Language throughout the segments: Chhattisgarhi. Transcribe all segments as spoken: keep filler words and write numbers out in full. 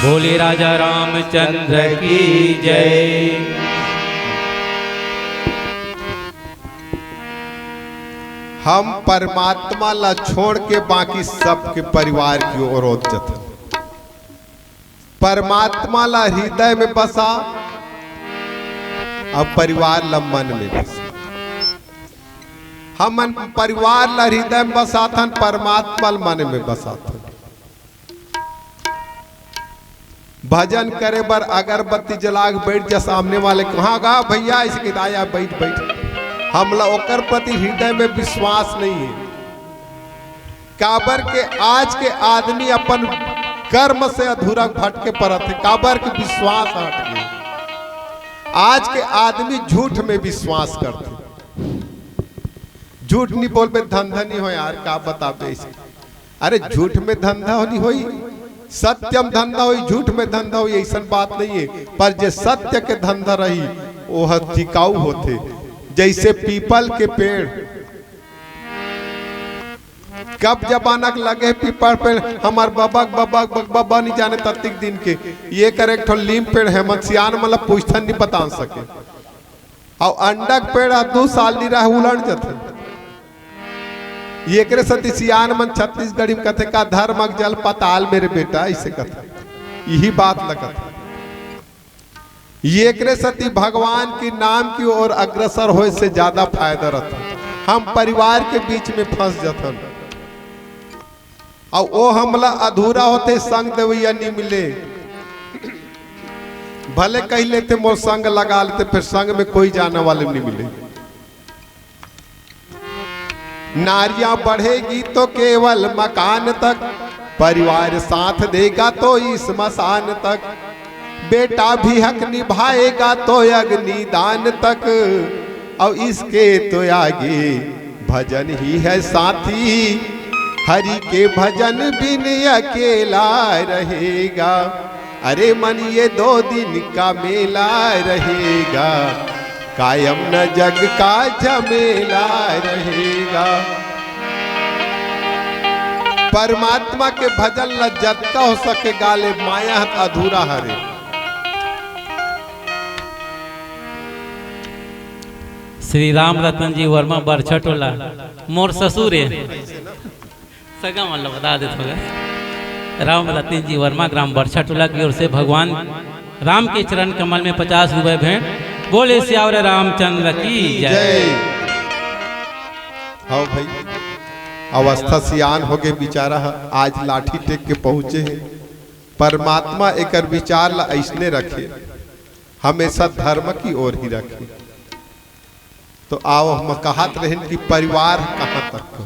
बोले राजा रामचंद्र की जय। हम परमात्मा ला छोड़ के बाकी सबके परिवार की ओर ओत जथन। परमात्मा ला हृदय में बसा, अब परिवार ला मन में बसा। हमन परिवार ला हृदय में बसाथन, परमात्मा ला मन में बसाथन। भजन करे बर अगरबत्ती जला के बैठ जा सामने वाले, "कहाँ गा भैया?" ऐसे कहता, "आया, बैठ, बैठ।" हमला ओकर प्रति हृदय में विश्वास नहीं है। काबर के आज के आदमी अपन कर्म से अधूरा भटके परत हे, काबर के विश्वास हट गए। आज के आदमी झूठ में विश्वास करथे। झूठ नहीं बोलबे, धंधा नहीं हो यार, का बताबे इसे। अरे, झूठ में धंधा नहीं होई, सत्य में धंधा होई, झूठ में धंधा होई, ऐसन बात नहीं है। पर जे सत्य के धंधा रही, वो ह टिकाऊ होथे। जैसे पीपल के पेड़, कब जमाना के लगे पीपल पेड़, हमार बबक, बबक, बक, बबा नहीं जाने तत्तिक दिन के। ये कर एक ठो लीम पेड़ है, मन सियान मतलब पूछथन नहीं बता सके। अउ अंडक पेड़ ह दू साल नहीं रहे, उलड़ जथे। एकरे सेती सियान मन छत्तीसगढ़ी में कथे का, "धर्मक जल पताल मेरे बेटा", इसे कथे। यही बात ल कथे। एकरे सेती भगवान के नाम की ओर अग्रसर होए से ज्यादा फायदा रहता। हम परिवार के बीच में फंस जथन। अउ ओ हमला अधूरा होथे, संग देवैया नी मिले। भले कहि लेथे, "मोर संग लगा लेते", फिर संग में कोई जाने वाले नी मिले। नारियां बढ़ेगी तो केवल मकान तक, परिवार साथ देगा तो इस मसान तक। बेटा भी हक निभाएगा तो अग्निदान तक, और इसके तो आगे भजन ही है साथी। हरि के भजन बिन अकेला रहेगा, अरे मन ये दो दिन का मेला रहेगा, कायम न जग का झमेला रहेगा। परमात्मा के भजन ल जतका हो सके गा ले, माया ह अधूरा हरे। श्री राम रतन जी वर्मा बरछा टोला, मोर ससुर ए। सगा मन ल बता देत होगा। राम रतन जी वर्मा, ग्राम बरछा टोला की ओर से भगवान राम के चरण कमल में पचास रुपए भेंट। बोले सियावर रामचंद्र की जय। जय। हव भाई, अवस्था सियान होगे बिचारा ह, आज लाठी टेक के पहुंचे हे। परमात्मा एकर विचार ला अइसने रखे, हमेशा धर्म की ओर ही रखे। तो आओ, हम कहत रहेन कि परिवार कहाँ तक हो?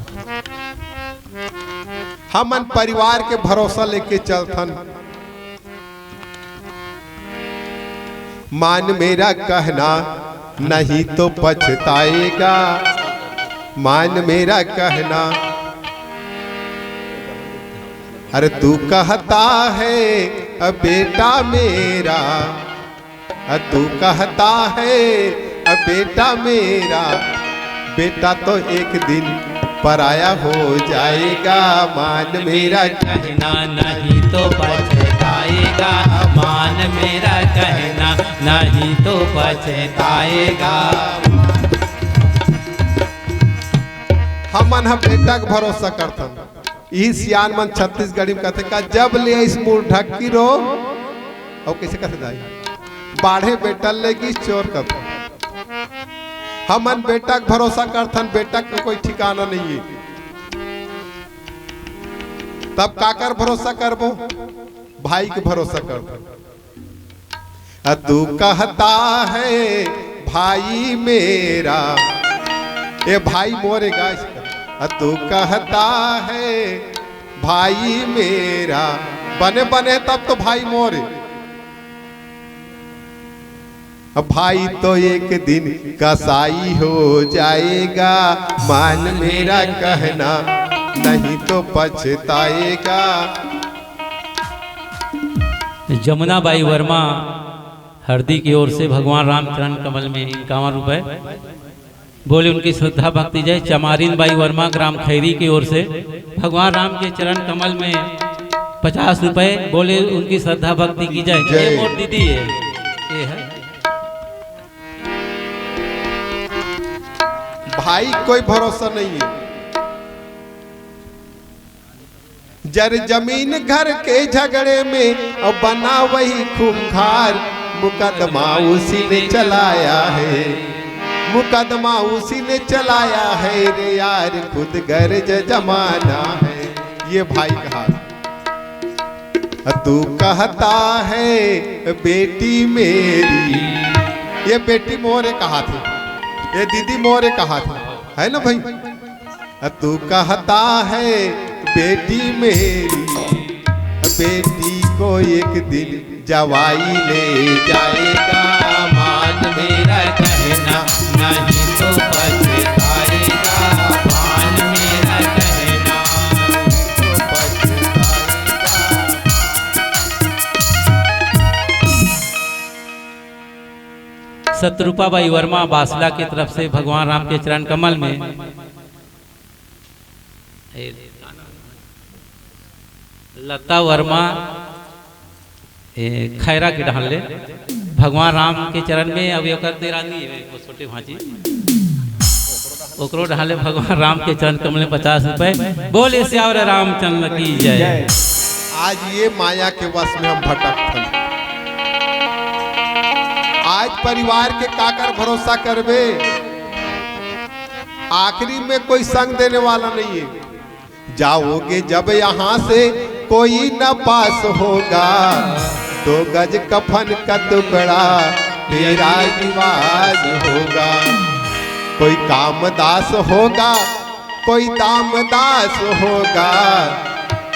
हमन परिवार के भरोसा लेके चलथन। मान मेरा कहना नहीं तो पछताएगा, मान मेरा कहना। अरे तू कहता है अब बेटा मेरा, अ, तू कहता है, अ, बेटा मेरा, बेटा तो एक दिन पराया हो जाएगा। मान मेरा कहना नहीं तो पछताएगा, मान मेरा कहना नहीं तो पछताएगा। हमन ह बेटा के भरोसा करथन। इही सियान मन छत्तीसगढ़ी में कथे का, "जब ले आइस मुंह ढक्की रो", अउ कैसे कथे दाई, "बाढ़े बेटा ले गिस चोर" कथे। हमन बेटा के भरोसा करथन, बेटा के कोई ठिकाना नहीं है। तब काकर भरोसा करबो? भाई के भरोसा करबो। अ, तू कहता है भाई मेरा, ए भाई मोरे गाइस, अ, तू कहता है भाई मेरा, बने बने तब तो भाई मोरे। अ, भाई तो एक दिन कसाई हो जाएगा, मान मेरा कहना नहीं तो पछताएगा। जमुना बाई वर्मा हरदी की ओर से भगवान रामचरण कमल में इक्यावन रुपए। बोले उनकी श्रद्धा भक्ति जय। चमारिन बाई वर्मा ग्राम खैरी की ओर से भगवान राम के चरण कमल में पचास रुपए, बोले उनकी श्रद्धा भक्ति की जय। जय। ये मोर दीदी है, ये है। भाई, कोई भरोसा नहीं है। जर जमीन घर के झगड़े में, अब बना वही खूंखार, मुकदमा उसी ने चलाया है, मुकदमा उसी ने चलाया है रे यार, खुद गर्ज जमाना है। ये भाई कहा, तू कहता है बेटी मेरी, ये बेटी मोरे कहा थे, ये दीदी मोरे कहा थे, है ना भाई? तू कहता है बेटी मेरी, बेटी को एक दिन जवाई ले जाएगा। मान मेरा कहना, नहीं तो पछताएगा। मान मेरा कहना, नहीं तो पछताएगा। शत्रुपा बाई वर्मा बासला के तरफ से भगवान राम के चरण कमल में ए, लता वर्मा, ए, खैरा के डहान ले भगवान राम के चरण में, अभी ओकर देरानी है, वो छोटे भांजी, ओकरो डहान ले भगवान राम के चरण कमल में पचास रुपए। बोले सियावर रामचंद्र की जय। आज ये माया के वश में हम भटकत हन। आज परिवार के काकर भरोसा करबे? आखिरी में कोई संग देने वाला नहीं है। जाओगे जब यहाँ से, कोई न पास होगा, दो गज कफन का टुकड़ा तेरा निवास होगा। कोई कामदास होगा, कोई दामदास होगा,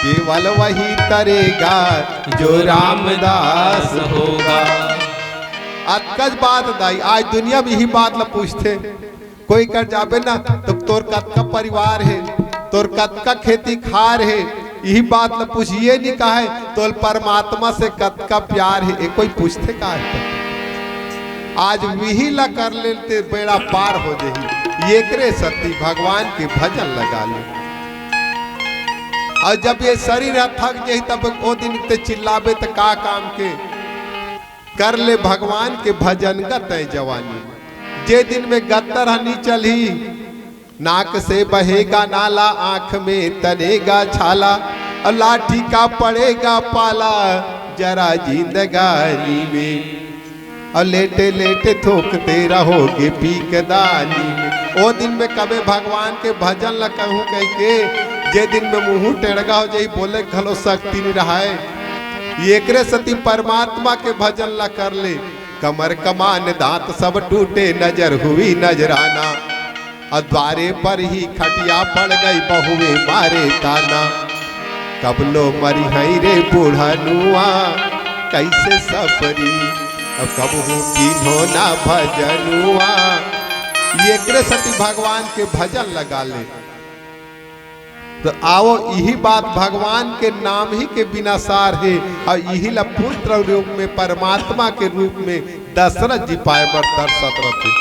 केवल वही तरेगा जो रामदास होगा। अतकच बात दाई, आज दुनिया में यही बात ला पूछथे। कोई कर जाबे ना तो तोर कतका परिवार हे, तोर कतका खेती खार हे, यही बात ला पूछ। ये नहीं कहे तोर परमात्मा से कतका प्यार हे, ये कोई पूछथे का हे? आज विही ला कर लेते बेड़ा पार हो जही। एकरे सती भगवान के भजन लगा ले। और जब ये शरीर ह थक जही, तब ओ दिन ते चिल्लाबे त का काम के? कर ले भगवान के भजन गा तय जवानी। जे दिन में गत्तर ह नी चलही, नाक से बहेगा नाला, आंख में तनेगा छाला, और लाठी का पड़ेगा पाला जरा जिंदगानी में। और लेटे लेटे थोकते रहोगे पीकदानी में। ओ दिन में कबे भगवान के भजन ल कहूं कहिके, जे दिन में मुंह टेढ़गा हो जाही, बोले घलो शक्ति नहीं रहाय। एकरे सती परमात्मा के भजन ल कर ले। कमर कमान दांत सब टूटे, नजर हुई नजराना। और द्वारे पर ही खटिया पड़ गई, बहुए मारे ताना। कब लो मरिहैं रे बूढ़नुआ, कैसे सपरी, अब कब हूँ कीन्हो ना भजनुआ। एकरे सती भगवान के भजन लगा ले। तो आओ, यही बात भगवान के नाम ही के बिना सार हे, और यही ला पुत्र रूप में, परमात्मा के रूप में दशरथ जी पाए बर तरसत रथे।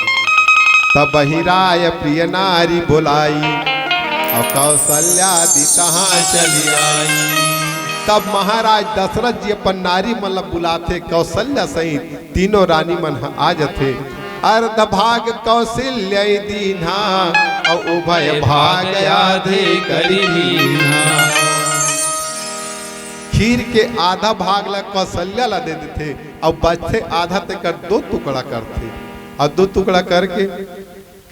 तब बहिराय प्रिय नारी बोलाई, और कौशल्या दी तहाँ चली आई। तब महाराज दशरथ जी अपन नारी मन ला बुलाथे, कौशल्या सहित तीनों रानी मन ह आ जथे। अर्ध भाग कौशल्या दीन्हा, और उभय भाग आधे करी लीन्हा। खीर के आधा भाग ला कौशल्या ला दे देथे, और बचथे आधा, तेकर दो टुकड़ा करथे, और दो टुकड़ा करके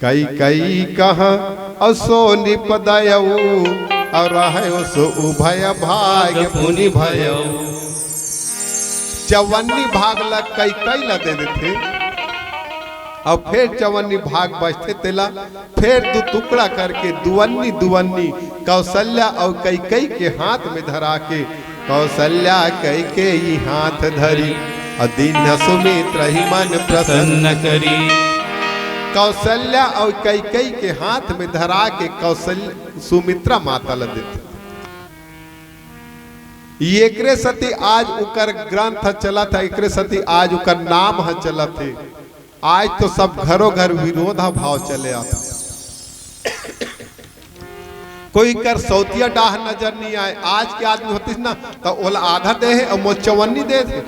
कैकई कहा और सो निपदयऊ, और रहे सो उभय भाग पुनि भयऊ। चवन्नी भाग ला कैकई ला दे देथे, और फेर चवन्नी भाग बचथे तेला फेर दू टुकड़ा करके दुवन्नी दुवन्नी कौशल्या और कैकई के हाथ में धरा के, कौशल्या कैकेयी हाथ धरी, और दीन्ह सुमित्र ही मन प्रसन्न करी। कौशल्या और कैकई के हाथ में धरा के कौशल सुमित्रा माता ल देथे। एकरे सती आज उकर ग्रंथ चलत हे, एकरे सती आज उकर नाम ह चलत हे। आज तो सब घरों घर विरोधा भाव चले आता। कोई कर सौतिया डाह नजर नहीं आए। आज के आदमी होतिस ना, त ओला आधा दे हे अउ मोर चवन्नी दे दे,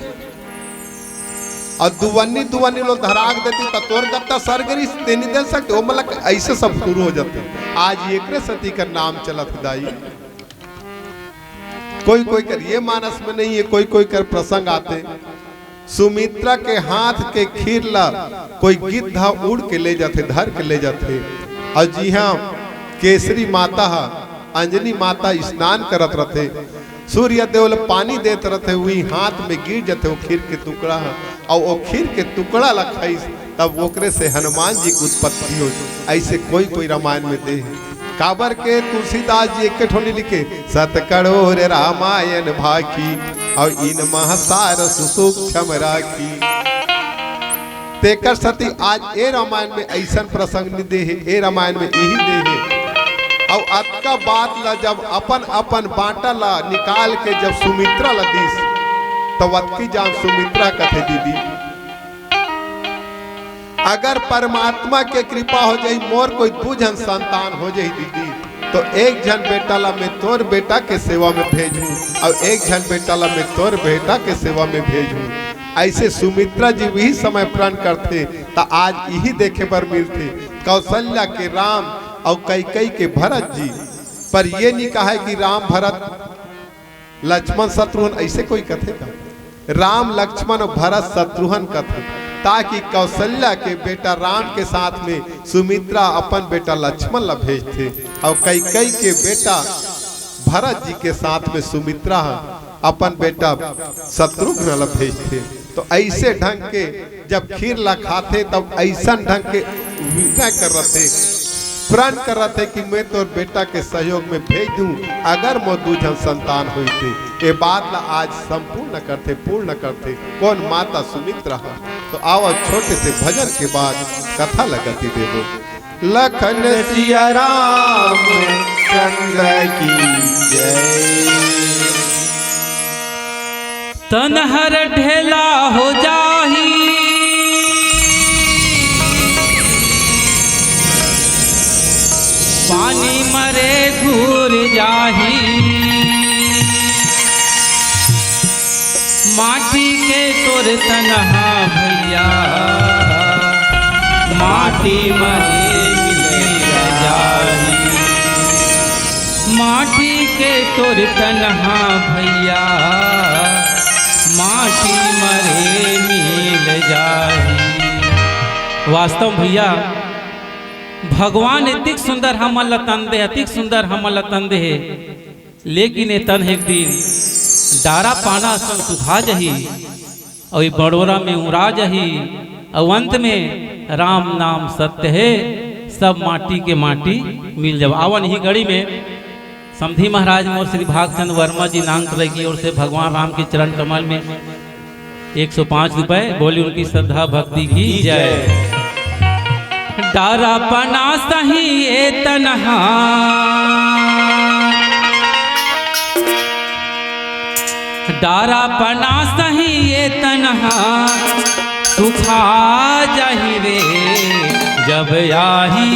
अउ दुवन्नी दुवन्नी लो धराक देती, त तोर गत्ता सर गिरिस, ते नहीं दे सकते। ओ मतलब ऐसे सब शुरू हो जाते। आज एकरे सती कर नाम चलत हे दाई। कोई कोई कर ये मानस में नहीं है, कोई कोई कर प्रसंग आते। सुमित्रा के हाथ के खीर ला कोई गिद्ध ह उड़ के ले जाथे, धर के ले जाथे। अउ जिहां केसरी माता ह, अंजनी माता स्नान करत रथे, सूर्य देव ल पानी देत रथे, उही हाथ में गिर जथे वो खीर के टुकड़ा ह, अउ वो खीर के टुकड़ा ला खाइस, तब ओकरे से हनुमान जी की उत्पत्ति हो। ऐसे कोई कोई रामायण में दे हे। काबर के तुलसीदास जी एक ठोनी लिखे, "सत करोड़ रामायण भाखी, अउ इन मह सार सुसूक्ष्म राखी।" तेकर सती आज ए रामायण में ऐसन प्रसंग नि दे हे, ए रामायण में इही दे हे। अउ अतका बात ला जब अपन अपन बांटा ला निकाल के जब सुमित्रा ला दीस, तब अतकी जान सुमित्रा कथे, दीदी, अगर परमात्मा के कृपा हो जाही, मोर कोई दू झन संतान हो जाही दीदी, तो एक झन बेटा ला मैं तोर बेटा के सेवा में भेजहूं, अउ एक झन बेटा ला मैं तोर बेटा के सेवा में भेजहूं। ऐसे सुमित्रा जी वही समय प्रण करथे, त आज इही देखे बर मिलथे, कौशल्या के राम अउ कैकई के भरत जी। पर ये नहीं कहा है कि राम भरत लक्ष्मण शत्रुघ्न ऐसे कोई कथे का? राम लक्ष्मण अउ भरत शत्रुघ्न कथे, ताकि कौशल्या के बेटा राम के साथ में सुमित्रा अपन बेटा लक्ष्मण ला भेजथे, अउ कैकई के बेटा भरत जी के साथ में सुमित्रा ह अपन बेटा शत्रुघ्न ला भेजथे। तो ऐसे ढंग के जब खीर ला खाथे, तब ऐसन ढंग के विनय करथे, प्रण करथे कि मैं तोर बेटा के सहयोग में भेज दूं, अगर मोर दू झन संतान होइते। ये बात ला आज संपूर्ण करथे, पूर्ण करथे। कौन? माता सुमित्रा ह। तो आओ, छोटे से भजन के बाद कथा ला गति देबो। लखन सिया राम चंद्र की जय। तन हर ढेला हो जाही, पानी मरे घूर जाही। माटी के तोर तन हा भैया, माटी मरे मिल जाही। माटी के तोर तन हा भैया, माटी मरे मिल जाही। वास्तव भैया, भगवान इतिक सुंदर हमन ल तन दे, अतिक सुंदर हमन ल तन दे हे, लेकिन ये तन एक दिन डारा पाना असन सुखा जही। अउ ये बड़ोरा में उड़ा जही, अउ अंत में राम नाम सत्य हे, सब माटी के माटी मिल जावा। आवन ही घड़ी में समधी महाराज मोर श्री भागचंद वर्मा जी नांग तरई की ओर से भगवान राम के चरण कमल में एक सौ पाँच रुपए, बोली उनकी श्रद्धा भक्ति की जय। डारा पना सही ए तनहा, डारा पना सही ए तनहा, सुखा जाही रे जब आही,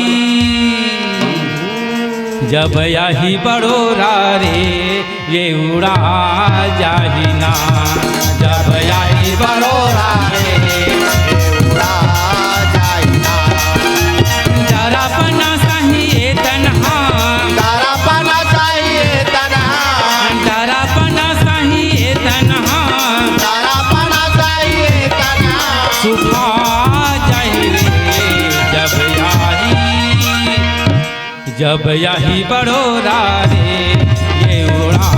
जब आही बड़ोरा रे, ये उड़ा जाही ना। जब आही बड़ोरा रे, ये उड़ा जाही ना। डारा पना सही ए तनहा, डारा पना सही ए तनहा, डारा पना सही ए तनहा, डारा पना सही ए तनहा, सुखा जाही रे जब आही, जब आही बड़ोरा रे, ये उड़ा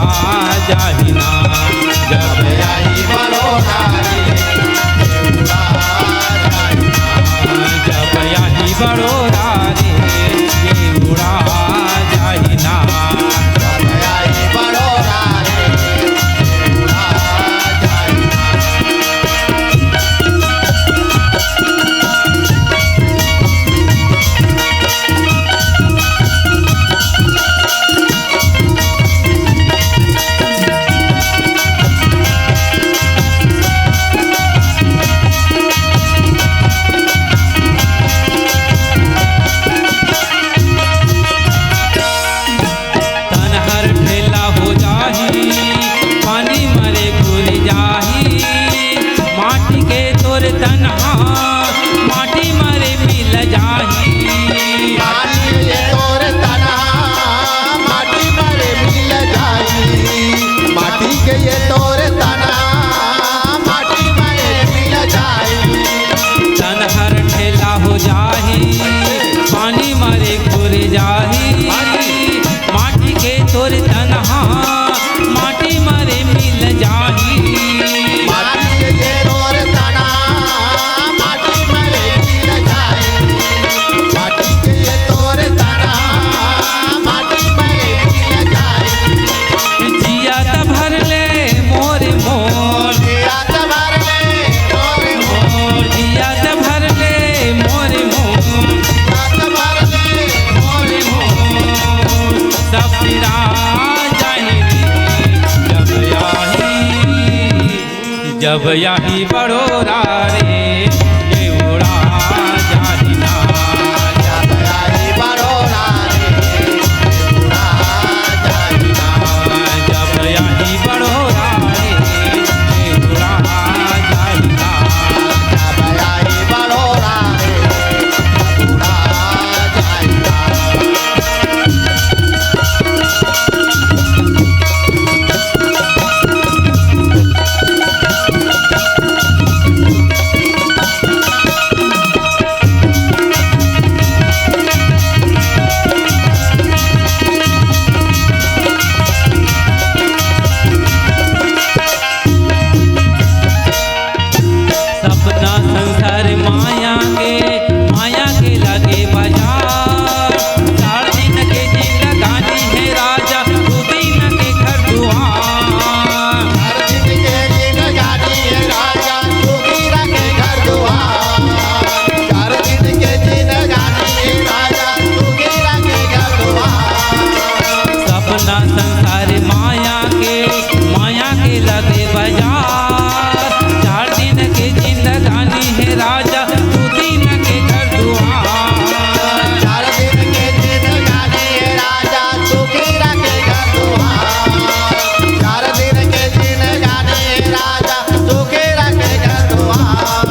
जाही ना। जब आही बड़ोरा रे, ये उड़ा जाही ना। जब आही बड़ोरा रे, ये उड़ा जाही ना। जब आही बड़ोरा रे, ये उड़ा जाही ना। जब आही बड़ोरा रे, ये उड़ा जाही ना। जब आही बड़ोरा रे, ये उड़ा जाही ना। जब आही बड़ोरा रे, ये उड़ा जाही ना। जब आही बड़ोरा रे, ये उड़ा जाही ना। सपना संसार माया के, माया के लागे बाजार। चार दिन के जिंदगानी हे राजा, दू दिन के घर दुआर। चार दिन के जिंदगानी हे राजा, दू दिन के घर दुआर। चार दिन के जिंदगानी हे राजा, दू दिन के घर दुआर। सपना संसार माया के, माया के लगे बाजार। चार दिन के जिंदगानी हे राजा, दू दिन के घर दुआर। चार दिन के जिंदगानी हे राजा, सुखी रखे घर दुआर। चार दिन के जिंदगानी हे राजा, सुखी रखे घर दुआर।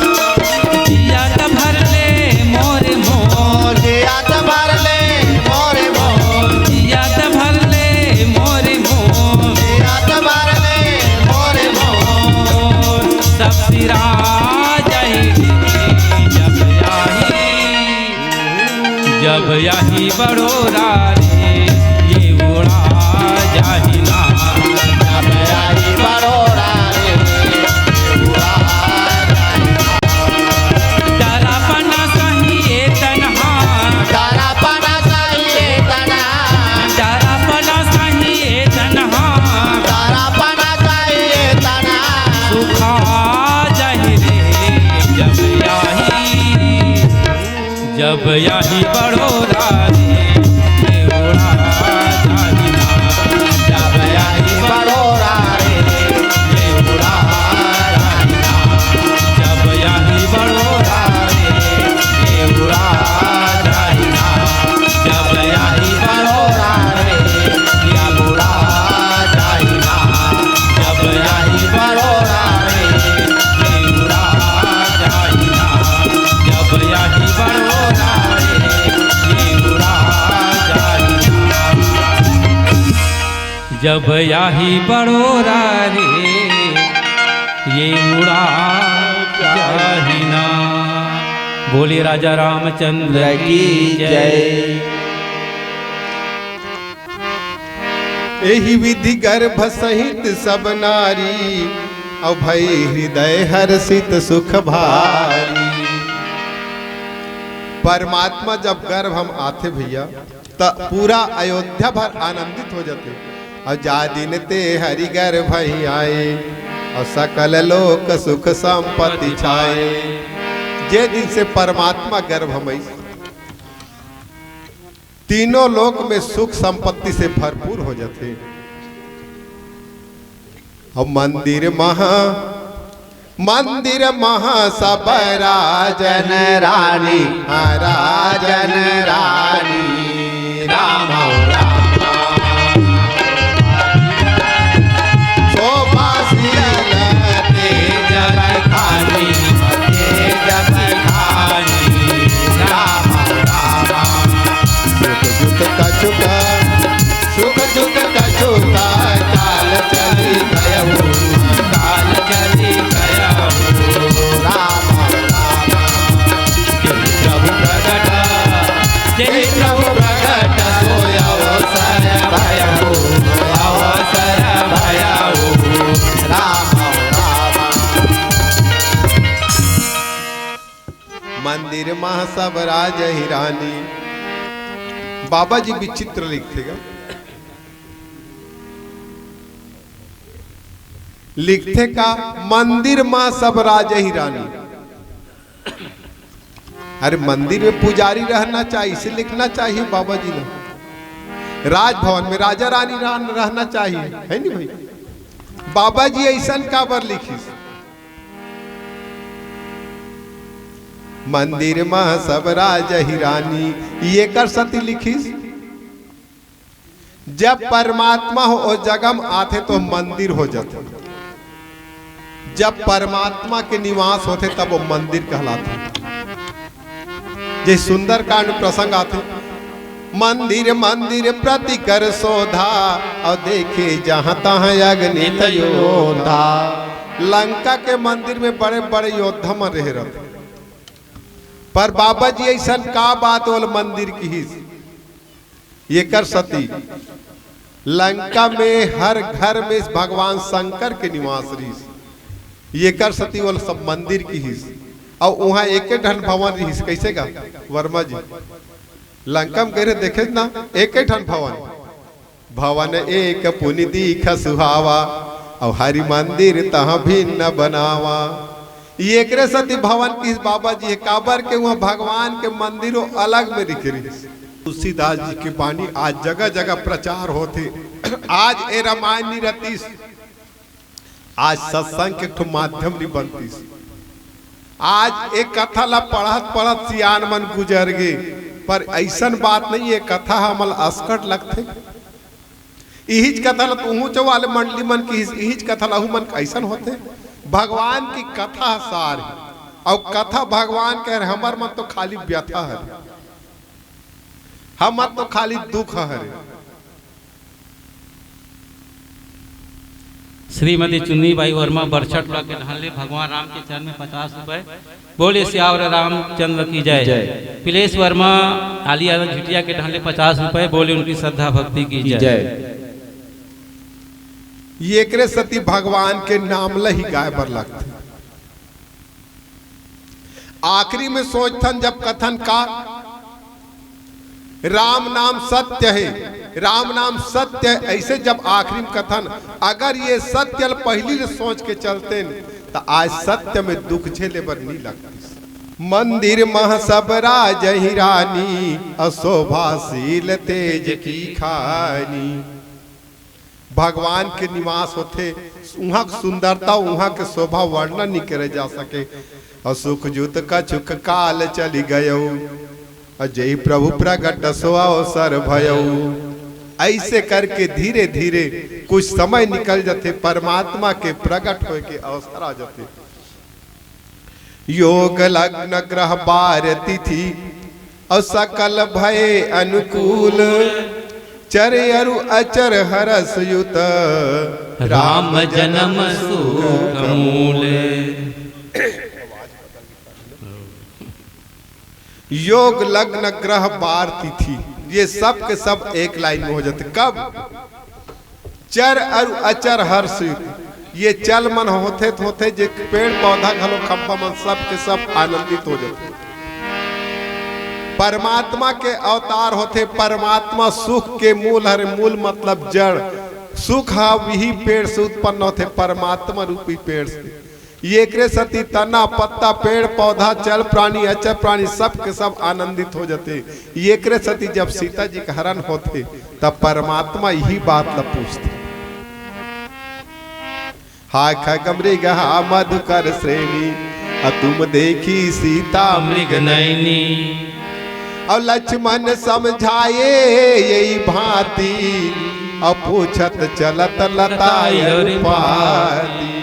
जिया त भर ले मोरे मोर। जिया त भर ले मोरे मोर। जिया त भर ले मोरे मोर। जिया त भर ले मोरे मोर। सब सिरा जाही जब आही, जब आही बड़ोरा रे, ये उड़ा जाही ना। जब आही बड़ोरा रे, ये उड़ा जाही ना। डरा पना सही ए तनहा। डरा पना सही ए तनहा। डरा पना सही ए तनहा। डरा पना सही ए तनहा। सुखा जाही रे जब आही, जब आही बड़ोरा रे, ये उड़ा जाही ना। जब आही बड़ोरा रे, ये उड़ा जाही ना। जब आही बड़ोरा रे, ये उड़ा जाही ना। जब आही बड़ोरा रे, ये उड़ा जाही ना। जब आही बड़ोरा रे, ये उड़ा जाही ना। जब आही बड़ोरा रे, ये उड़ा जाही ना। जब आही बड़ोरा रे, ये उड़ा जाही ना। बोलिए राजा रामचंद्र की जय। एही विधि गर्भ सहित सब नारी, अउ भई हृदय हर्षित सुख भारी। परमात्मा जब गर्भ म आथे भैया, त पूरा अयोध्या भर आनंदित हो जाथे। अउ जा दिन ते हरि गर्भ ही आए, अउ सकल लोक सुख संपत्ति छाए। जे दिन से परमात्मा गर्भ म आइस, तीनों लोक में सुख संपत्ति से भरपूर हो जाथे। अउ मंदिर महा, मंदिर महा सब राजन रानी, हाँ, राजन रानी, राम राम। शोभा शील तेज बखानी, तेज बखानी, राम राम। सुख दुख कछुक, सुख दुख कछुक, काल चली गयहु, काल चली गयहु। राम राम। प्रभु प्रगट, जय प्रभु प्रगट, सोय अवसर भयहु, अवसर भयहु। राम राम। मंदिर महा सब राज ही रानी। बाबा जी विचित्र लिखथे गा, लिखथे का, मंदिर महा सब राज ही रानी। अरे, मंदिर में पुजारी रहना चाहिए, इसे लिखना चाहिए बाबा जी ने। राजभवन में राजा रानी रहन-, रहना चाहिए, है नी भाई? बाबा जी ऐसन काबर लिखिस? मंदिर म सब राज ही रानी, येकर सती लिखिस। जब परमात्मा हो ओ जगह म आथे तो मंदिर हो जाथे। जब परमात्मा के निवास होथे तब वो मंदिर कहलाथे। जे सुंदरकांड प्रसंग आथे, मंदिर मंदिर प्रति कर शोधा, अउ देखे जहां तहां अगणित योधा। लंका के मंदिर में बड़े बड़े योद्धा मन रहे रहते, पर बाबा जी ऐसन का बात ओल मंदिर किहिस? येकर सती लंका में हर घर में भगवान शंकर के निवास रहिस। येकर सती ओल सब मंदिर किहिस। अउ उहां एके ठन भवन रहिस। कैसे गा वर्मा जी? लंका में गए रहे, देखे ना, एके ठन भवन। भवन एक पुनि दीख सुहावा, अउ हरि मंदिर तहां भिन्न बनावा। ये एकरे सती भवन किहिस बाबा जी हे, काबर के उहां भगवान के मंदिरो अलग में रखे रहिस। तुलसीदास जी के बानी आज जगह जगह प्रचार होथे। आज ए रामायण नी रतिस, आज सत्संग के एक ठो माध्यम नी बनतिस। आज ए कथा ला पढ़त पढ़त सियान मन गुजर गे, पर ऐसन बात नहीं, ए कथा हमल असकट लगथे। इहिच कथा ला तुहू चौवाले मंडली मन किहिस, इहिच कथा ला अहू मन कैसन होथे। भगवान की कथा सार हे, अउ कथा भगवान के हरे, हमर मन तो खाली व्यथा हरे, हमर तो खाली दुख हरे। श्रीमती चुन्नी बाई वर्मा बरछा टोला के ढाले भगवान राम के चरण में पचास रुपए। बोले सियावर रामचंद्र की जय। जय। पिलेश वर्मा आलिया झिटिया के ढाले पचास रुपए। बोले उनकी श्रद्धा भक्ति की जय। जय। ये एकरे सती भगवान के नाम ल ही गाय बर लगथे। आखिरी में सोचथन जब कथन का, राम नाम सत्य हे, राम नाम सत्य हे, ऐसे जब आखिरी में कथन, अगर ये सत्य ल पहली ले सोच के चलतेन, त आज सत्य में दुख झेले बर नी लगतिस। मंदिर मह सब राज ही रानी, अशोभाशील तेज की खानी। भगवान के निवास होथे, उहाँ के सुंदरता, उहाँ के शोभा वर्णन नहीं करे जा सके। अउ सुख जुत कछुक काल चली गयौ, अउ जेहि प्रभु प्रगट सो अवसर भयौ। ऐसे करके धीरे धीरे कुछ समय निकल जाथे, परमात्मा के प्रगट होए के अवसर आ जाथे। योग लग्न ग्रह बार तिथि, अउ सकल भय अनुकूल। चर अरु अचर हरस युत, राम जन्म सुख मूल। योग लग्न ग्रह बार तिथि, ये सब के सब एक लाइन में हो जाथे। कब? चर अरु अचर हरस युत। ये चल मन होथे त होथे, जे पेड़ पौधा घलो खंभा मन सब के सब आनंदित हो जाथे। परमात्मा के अवतार होथे। परमात्मा सुख के मूल हरे। मूल मतलब जड़। सुख ह इही पेड़ से उत्पन्न होथे, परमात्मा रूपी पेड़ से। ये एकरे सती तना पत्ता, पेड़ पौधा, चल प्राणी, अचर प्राणी सब के सब आनंदित हो जाथे। ये एकरे सती जब सीता जी के हरण होथे, तब परमात्मा यही बात ला पूछथे। हा खग मृग हा मधुकर श्रेणी, अ तुम देखी सीता मृग नैनी। अउ लक्ष्मण समझाए यही भांति, अउ पूछत चलत लता अरु पाती।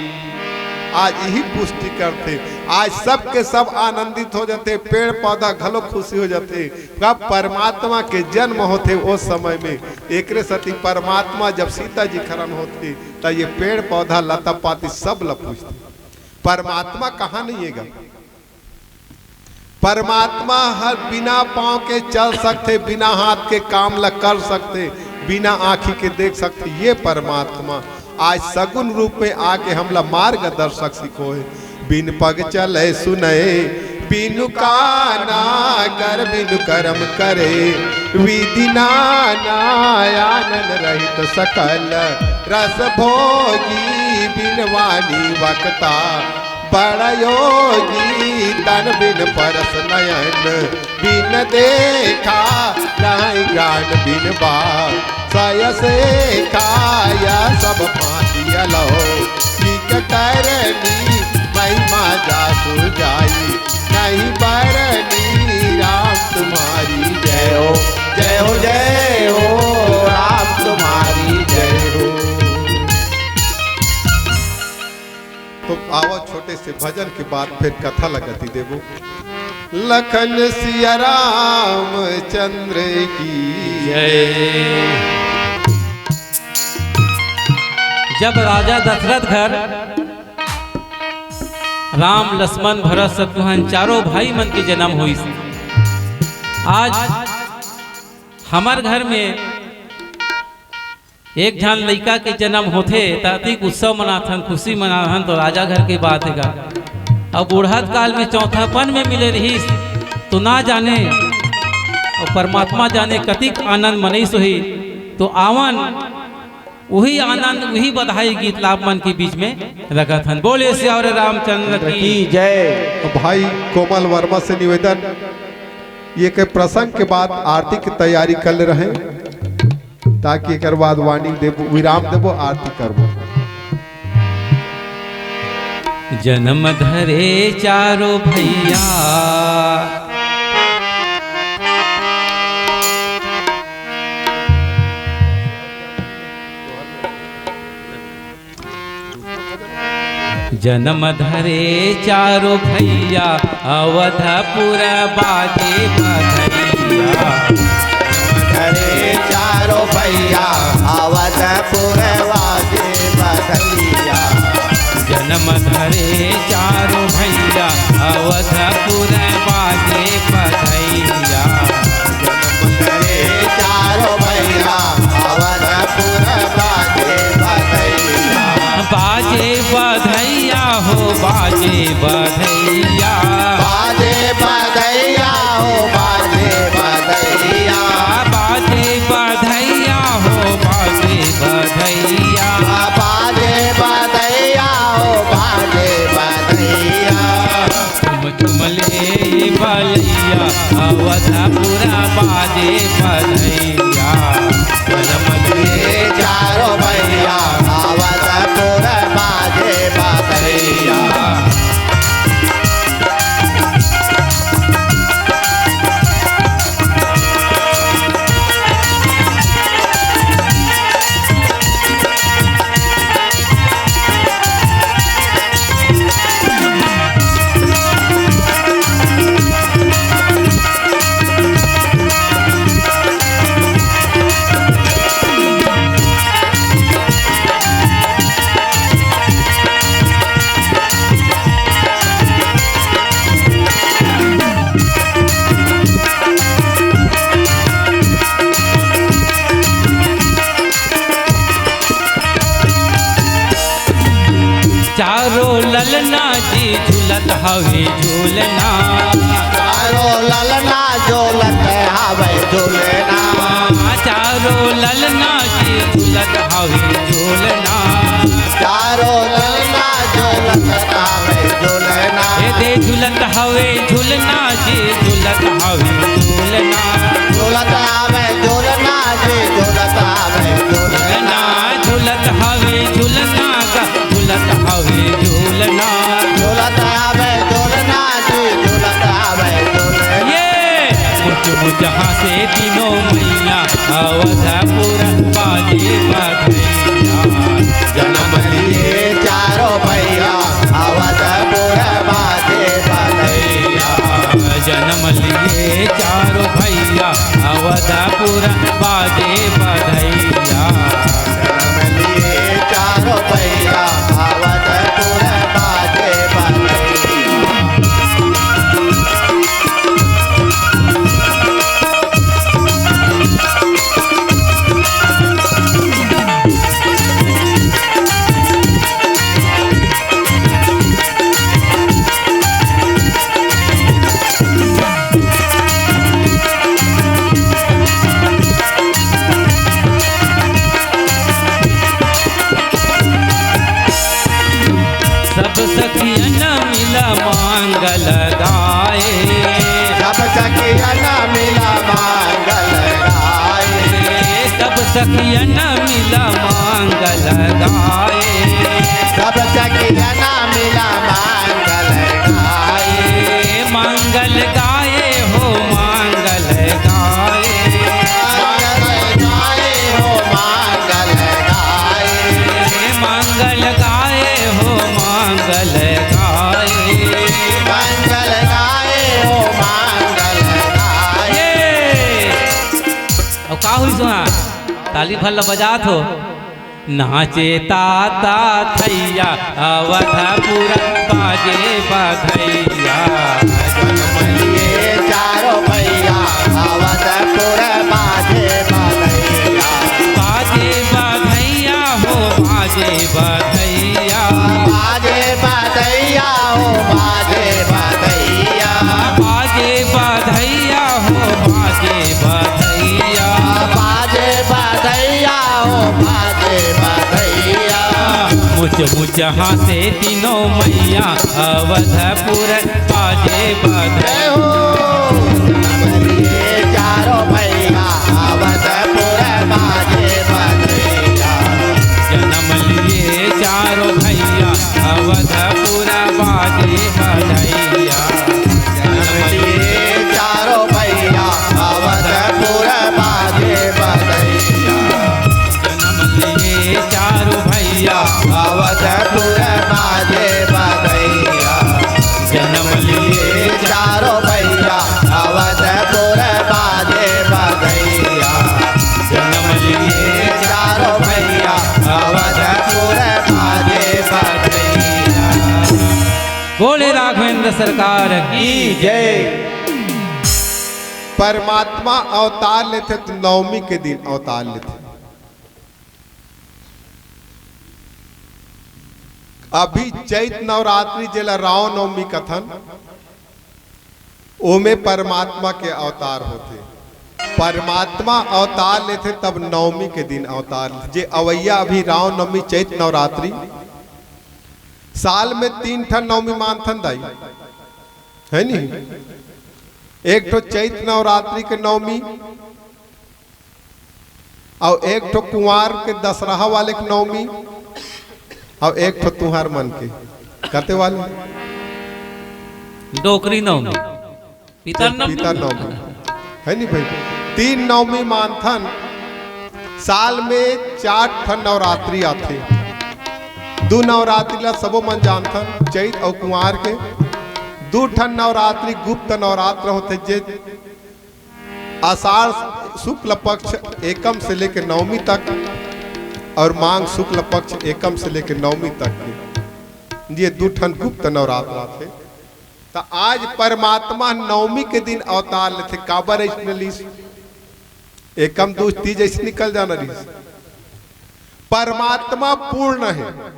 आज यही पुष्टि करथे, आज सब के सब आनंदित हो जाथे, पेड़ पौधा घलो खुशी हो जाथे। कब परमात्मा के जन्म होथे, ओ समय में। एकरे सती परमात्मा जब सीता जी के हरण होथे, त ये पेड़ पौधा लता पाती सब ल पूछथे, परमात्मा कहाँ नहीं हे गा? परमात्मा हर बिना पाँव के चल सकथे, बिना हाथ के काम ल कर सकथे, बिना आँखी के देख सकथे। ये परमात्मा आज सगुन रूप में आके हमला मार्गदर्शक सिखोए। बिन पग चले सुनय, बिनु काना कर बिनु करम करे, विधि नाना आनन रहित सकल रस भोगी। बिन वाणी वक्ता बड़ योगी, तन बिन परस नयन बिन देखा, रहइ ज्ञान बिन बा सय सेखा। यह सब पाँति अलौकिक करनी, महिमा जासु जाई न नहीं बरनी राम तुम्हारी जय हो, जय हो, जय हो, राम तुम्हारी जय हो। तो आवा छोटे से भजन के बाद फिर कथा ला गति देबो। लखन सिया रामचंद्र की जय। जब राजा दशरथ घर राम, लक्ष्मण, भरत, शत्रुघ्न चारों भाई मन के जन्म होइस। आज हमर घर में एक झन लइका के जन्म होथे, त अतिक उत्सव मनाथन, खुशी मनाथन, तो राजा घर के बात हे गा। अब बूढ़त काल में चौथापन में मिले रहिस, तो ना जाने, अउ परमात्मा जाने कतिक आनंद मनइस होही। तो आवन, उही आनंद, उही बधाई गीत ला आप मन के बीच में रखत हन। बोले सियावर रामचंद्र की। की जय। भाई कोमल वर्मा से निवेदन, ये के प्रसंग के बाद आरती की तैयारी कर ले रहे, ताकि एकर बाद वाणी देबो, विराम देबो, आरती करबो। जन्म धरे चारों भैया, जन्म धरे चारों भैया, अवधपुर बाजे बधैया। धरे चारों भैया, अवधपुर बाजे बधैया। जन्म धरे चारों भैया, अवधपुर बाजे बधैया। जन्म धरे चारों भैया, अवधपुर बाजे बधैया। बाजे बधैया हो, बाजे बधैया। बाजे बधैया हो, बाजे बधैया। बाजे बधैया हो, बाजे बधैया। बाजे बधैया हो, बाजे बधैया। झुम झुम ले बलैया, अवधपुर बाजे बधैया। जन्म धरे चारों भैया, अवधपुर बाजे बधैया। चारों ललना जी झूलत हवे झूलना। चारों ललना झूलत हवे झूलना। चारों ललना जी झूलत हवे झूलना। चारों ललना झूलत हवे झूलना। हे दे झूलत हवे झूलना जी झूलत हवे झूलना। झूलत हवे झूलना जी झूलत हवे झूलना। झूलत हवे झूलना गा, झूलत हवे झूलना। झूलत हवे झूलना जी, झूलत हवे झूलना। ये मुच मुच हाँसे तीनों मैया, अवधपुर बाजे बधैया। जन्म लिए चारों भैया, अवधपुर बाजे बधैया। जन्म लिए चारों भैया, अवधपुर बाजे बधैया। जन्म लिए चारों भैया, अवधपुर बाजे बधैया। सब सखियन मिला मांगल गाए। सब सखियन मिला मांगल गाए। सब सखियन मिला मांगल गाए। सब सखियन मिला मांगल गाए। मांग ताली भल्ला बजात हो। नाचे ताता थैया, अवधपुर बाजे बधैया। जनम लिए चारों भैया, अवधपुर बाजे बधैया। बाजे बधैया हो, बाजे बधैया। बाजे बधैया हो, बाजे बधैया। बाजे बधैया हो, बाजे बधैया। बाजे बधैया हो, बाजे बधैया। मुच मुच हाँसे तीनों मैया, अवधपुर बाजे बधैया। जय हो। जनम लिए चारों भैया, अवधपुर बाजे बधैया। जनम लिए चारों भैया, अवधपुर बाजे बधैया। जनम लिए चारों भैया, अवधपुर बाजे बधैया। जनम लिए चारों भैया, अवधपुर बाजे बधैया। जनम लिए चारों भैया, अवधपुर बाजे बधैया। जनम लिए चारों भैया, अवधपुर बाजे बधैया। बोले राघवेंद्र सरकार की जय। परमात्मा अवतार लेथे त नवमी के दिन अवतार लेथे। अभी चैत नवरात्रि, जेला राम नवमी कथन, ओमे परमात्मा के अवतार होथे। परमात्मा अवतार लेथे तब नवमी के दिन अवतार लेथे। जे अवैया अभी राम नवमी, चैत नवरात्रि, साल में तीन ठन नवमी मानथन दाई, है नी? एक ठो चैत नवरात्रि के नवमी, अउ एक ठो कुंवार के दशहरा वाले के नवमी, अउ एक ठो तुंहर मन के कते वाले? डोकरी नवमी, पितर नवमी। पितर नवमी, है नी भाई? तीन नवमी मानथन। साल में चार ठन नवरात्रि आथे। दू नवरात्रि ला सबो मन जानथन, चैत अउ कुंवार के। दू ठन नवरात्रि गुप्त नवरात्र होथे, जे आषाढ़ शुक्ल पक्ष एकम से लेके नवमी तक अउ माघ शुक्ल पक्ष एकम से लेके नवमी तक के, ये दू ठन गुप्त नवरात्र आथे। त आज परमात्मा नवमी के दिन अवतार लेथे। काबर अइसने लिस? एकम दूज तीज अइसे निकल जाना रिहिस। परमात्मा पूर्ण हे।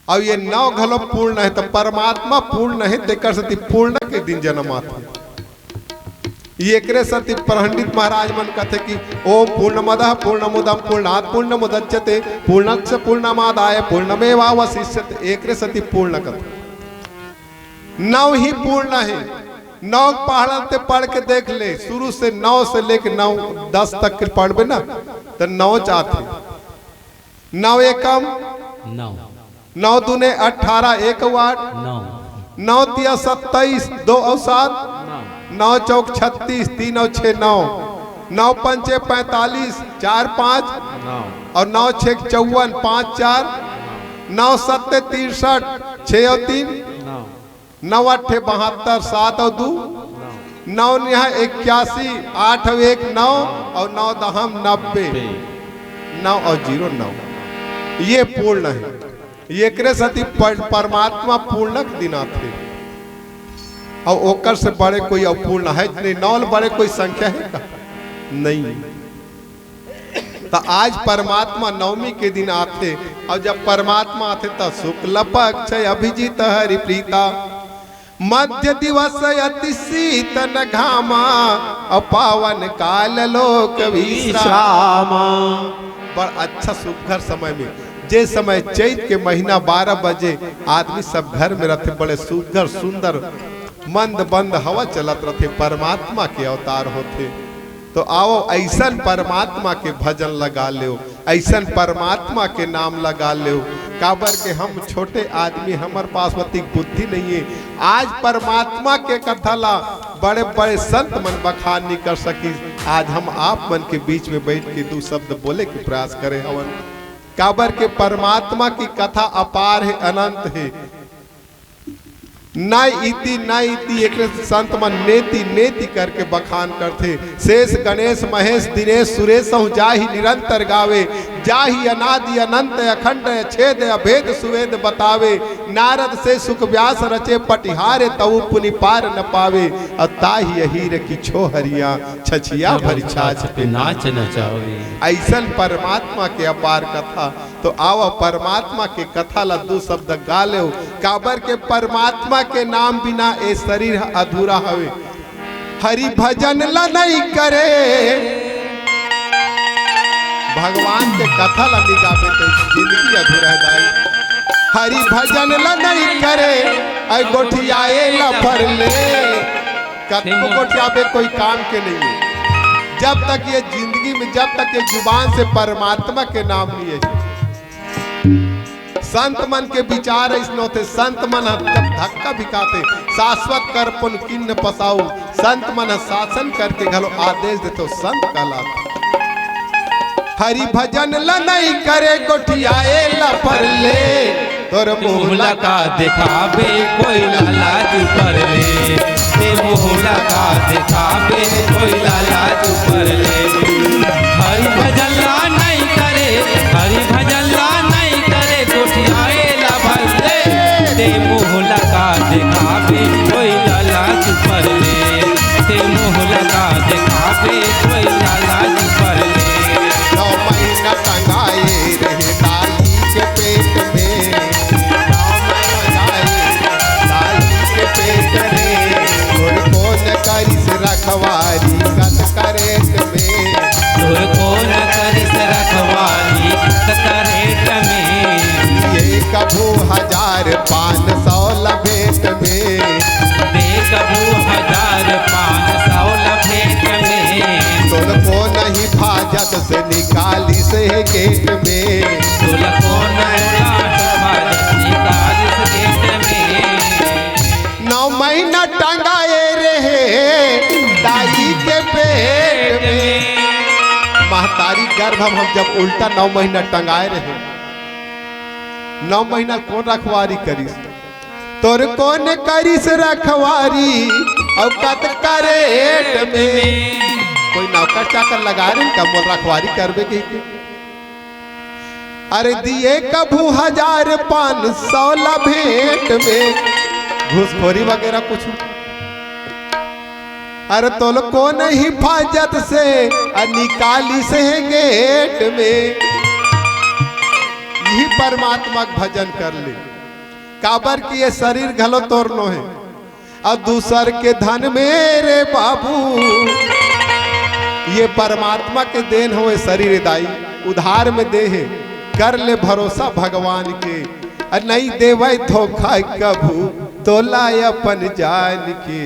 अउ ये नौ घलो पूर्ण हे, त परमात्मा पूर्ण हे, तेकर सेती पूर्ण के दिन जनम आथे। ये एकरे सेती पंडित महाराज मन कथे कि ओम पूर्णमदः पूर्णमिदं पूर्णात् पूर्णमुदच्यते, पूर्णस्य पूर्णमादाय पूर्णमेवावशिष्यते। एकरे सेती पूर्ण कथे। नौ ही पूर्ण हे। नौ पहाड़ा ते पढ़ के देख ले, शुरू से नौ से लेके नौ दस तक के पढ़बे ना, त नौ च आथे। नौ एकम नौ। नौ दूने अठारह, एक अउ आठ। नौ। नौ तिया सत्ताईस, दो अउ सात। नौ। नौ चौक छत्तीस, तीन अउ छः नौ। नौ पंचे पैंतालीस, चार पाँच। नौ। अउ नौ छः चौवन, पाँच चार। नौ सत्ते तिरसठ, छः अउ तीन। नौ। नौ अट्ठे बहत्तर, सात अउ दू। नौ। नौ निहा इक्यासी, आठ अउ एक नौ, अउ नौ दहम नब्बे। नब्बे। नौ अउ जीरो नौ। ये पूर्ण हे। ये एकरे सेती पर-, परमात्मा पूर्णक दिन आथे। अउ ओकर से बड़े कोई अपूर्ण हे नहीं, नौ ले बड़े कोई संख्या हे का? नहीं। त आज परमात्मा नवमी के दिन आथे, अउ जब परमात्मा आथे त शुक्ल पक्ष अभिजीत हरि प्रीता, मध्य दिवस अति शीतन घामा, अउ पावन काल लोक विश्रामा। बड़ अच्छा सुघर समय में, जे समय चैत के महीना बारह बजे आदमी सब घर में रथे, बड़े सुघर सुंदर मंद बंद हवा चलत रथे, परमात्मा के अवतार होथे। तो आओ, अइसन परमात्मा के भजन लगा लेव, अइसन परमात्मा के नाम लगा लेव। काबर के हम छोटे आदमी, हमर पास ओतिक बुद्धि नहीं हे। आज परमात्मा के कथा ला बड़े-बड़े संत मन बखान नहीं कर सकिस। आज हम आप मन के बीच में बैठ के दू शब्द बोले के प्रयास करे हवन। काबर के परमात्मा की कथा अपार हे, अनंत हे। न इति न इति, एकरे संत मन नेति नेति करके बखान करथे। शेष गणेश महेश दिनेश सुरेश सहु जाहि निरंतर गावे, जाहि अनादि अनंत अखंड अछेद अभेद सुवेद बतावे। नारद से सुख व्यास रचे पटिहारे, तऊ पुनि पार न पावे। अउ ताहि अहीर की छोहरिया, छछिया भरि छाछ पे नाच नचावे। अइसन परमात्मा के अपार कथा। तो आवा परमात्मा के कथा ला दू शब्द गा लेव, काबर के परमात्मा के नाम बिना ए शरीर ह अधूरा हवे। हरि भजन ला नइ करे, भगवान के कथा ला नइ गाबे त जिंदगी अधूरा हे दाई। हरि भजन ला नइ करे, अइ गोठियाए ला परले। कतको गोठियाबे कोई काम के नइ हे। जब तक ये जिंदगी में, जब तक ये जुबान से परमात्मा के नाम नइ हे। संत मन के विचार अइसने होथे, संत मन ह जब धक्का भिकाथे, शाश्वत कर पुन किन्न पसाऊ, संत मन ह शासन करके घलो आदेश देथे, संत कहलाथे। हरि भजन ल नइ करे गोठियाए ल परले, तोर मुँह ला का देखाबे कोई लाला जी परले, ते मुँह ला का देखाबे कोई लाला जी परले। हरि भजन ला नइ करे, हरि भजन ला नइ करे, गोठियाए ला परले, ते मुँह ला का देखाबे कोई लाला जी परले, ते मुँह ला का देखाबे कोई लाला जी परले। नौ महीना टंगाए रहे दाई के पेट में, नौ महीना टंगाए दाई के पेट में, तोर कोन करिस रखवारी कत करेट में। तोर कोन करिस रखवारी कत करेट में। ये कभू हजार पाँच सौ ला भेंट में। दे कभू हजार पाँच सौ ला भेंट में। तोर कोन ही भाजत से निकालिस हे गेट में। तोर कोन ही भाजत निकालिस गेट में। नौ महीना टंगाए रहे दाई के पेट में। महतारी गर्भ म हम जब उल्टा नौ महीना टंगाए रहे, नौ महीना कोन रखवारी करिस? तोर कोन करिस रखवारी अउ कत करेट में? कोई नौकर चाकर लगा रहे का मोर रखवारी करबे कहिके? अरे दिए कभू हजार पाँच सौ ला भेंट में, घूसखोरी वगैरह कुछ। अरे तोल कोन हिफाजत से अ निकालिस हे गेट में। यही परमात्मा के भजन कर ले, काबर कि ये शरीर घलो तोर नो हे। अउ दूसर के धन में रे बाबू, ये परमात्मा के देन हवे शरीर दाई, उधार में दे हे। कर ले भरोसा भगवान के, अ नइ देवय धोखा कभू तोला अपन जान के।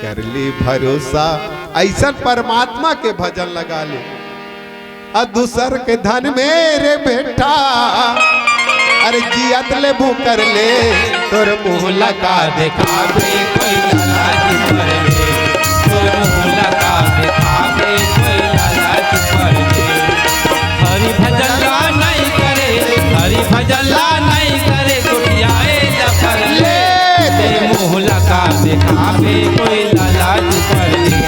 कर ले भरोसा अइसन परमात्मा के भजन लगा ले। अ दूसर के धन में रे बेटा, अरे जियत लेबू कर ले, तोर मुँह ला का देखाबे कोई लाला जी पर ले, तोर मुँह ला का देखाबे कोई लाला जी पर ले। हरि भजन ला नइ करे, हरि भजन ला नइ करे, गोठियाए ला पर ले, ते मुँह ला का देखाबे कोई लाला जी पर ले,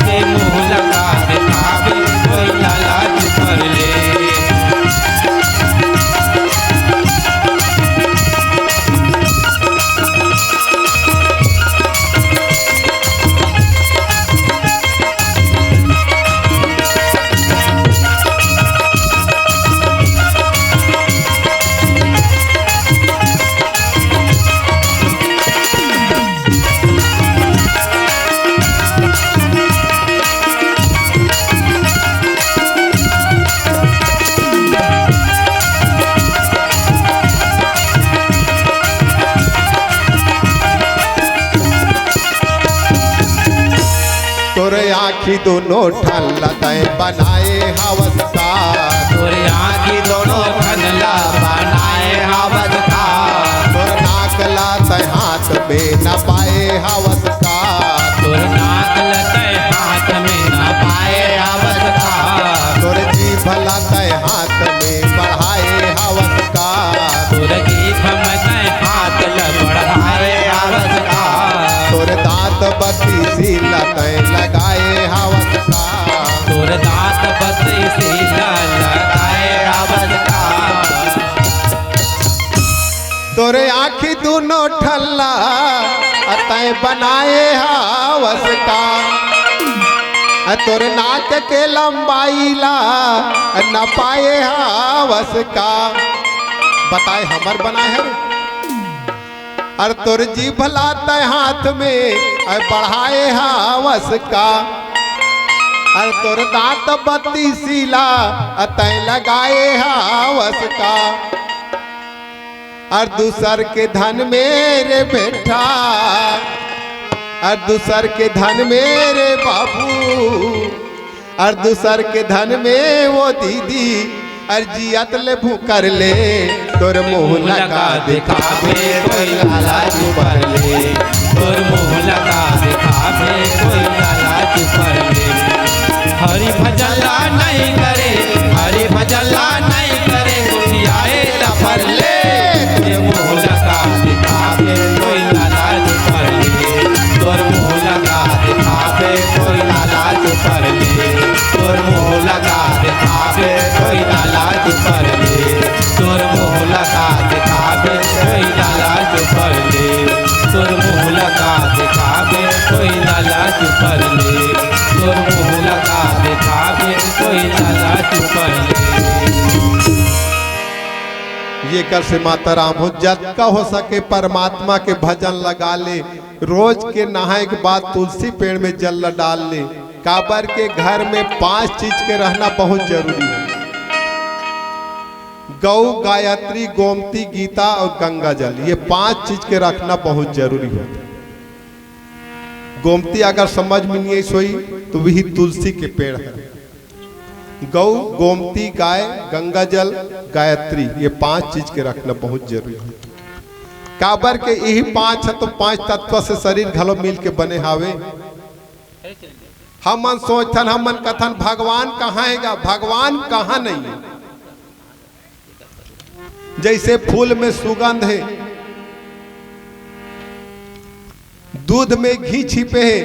ते मुँह ला का देखाबे कोई लाला जी पर ले। तोर आँखी दूनों ठन ला तैं बनाए हवस का। तोर आँखी दूनों ठन ला बनाए हवस का। तोर नाक ला तैं हाथ में नपाए हवस का। तोर नाक ला तैं हाथ में नपाए हवस का। तोर जीभ ला तैं हाथ में बढ़ाए हवस का। तोर जीभ में तैं हाथ ला बढ़ाए तैं लगाए हवस का। तोर दांत बत्तीसी ला लगाए हवस का। तोर आँखी दूनों ठन ला तैं बनाए हवस का। तोर नाक के लंबाई ला नपाए हवस का। बताए हमर बनाए हर। अर तोर जीभ ला तैं हाथ में अ बढ़ाए हवस का। अर तोर दांत बत्तीसी ला अ तैं लगाए हवस का। अर दूसर के धन में रे बेटा, अर दूसर के धन में रे बाबू, अर दूसर के धन में वो दीदी, अर जियत ले भूकर ले। तोर मुंह लगा दिखाबे कोई लाला चुपर ले। तोर मुंह लगा दिखाबे कोई लाला चुपर ले। हरि भजन ला नहीं करे, हरि भजन ला नहीं करे, गोठियाए लफर ले। तोर मुंह लगा दिखाबे कोई लाला चुपर ले। तोर मुंह लगा दिखाबे कोई लाला चुपर ले। तोर मुंह लगा दिखाबे कोई लाला चुपर ले। तोर मुंह लगा दिखाबे कोई लाला चुपर ले। तोर मुंह लगा दिखाबे कोई लाला चुपर ले। तोर मुंह लगा दिखाबे कोई लाला चुपर ले। ये कर से माता राम हो, जतका हो सके परमात्मा के भजन लगा ले। रोज के नहाए के बाद तुलसी पेड़ में जल ला डाल ले, काबर के घर में पांच चीज के रहना बहुत जरूरी है। गौ, गायत्री, गोमती, गीता और गंगा जल, ये पांच चीज के रखना बहुत जरूरी होता है। गोमती अगर समझ में नहीं सोई तो वही तुलसी के पेड़ है। गौ, गोमती, गाय, गंगा जल, गायत्री, ये पांच चीज के रखना बहुत जरूरी है। काबर के यही पांच है तो पांच तत्व से शरीर घलो मिल के बने हावे। हमन सोचथन, हमन कथन भगवान कहाँ है गा, भगवान कहाँ नहीं है। जैसे फूल में सुगंध है, दूध में घी छिपे है,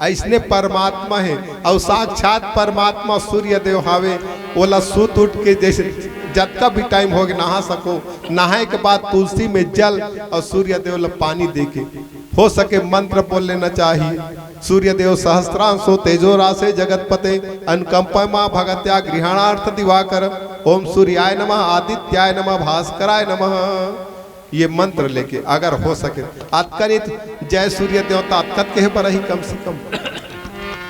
ऐसने परमात्मा है। और साक्षात परमात्मा सूर्य देव हावे। ओला सुत उठ के जैसे जतका भी टाइम होगे नहा सको, नहाए के बाद तुलसी में जल और सूर्य देव ला पानी दे के हो सके मंत्र बोल लेना चाहिए। सूर्य देव सहस्त्रांशो तेजो राशे जगतपते, अनुकंपा मां भगत्या गृहाणार्थ दिवाकर। ओम सूर्याय नमः, आदित्याय नमः, भास्कराय नमः। ये मंत्र लेके अगर हो सके, अतका नहीं तो जय सूर्य देवता अतका कहे पर ही कम से कम।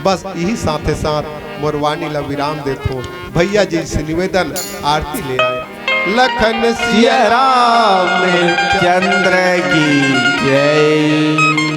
बस यही साथे साथ मोर वाणी ला विराम देथो। भैया जी से निवेदन, आरती ले आए। लखन सिया सिया राम चंद्र की जय।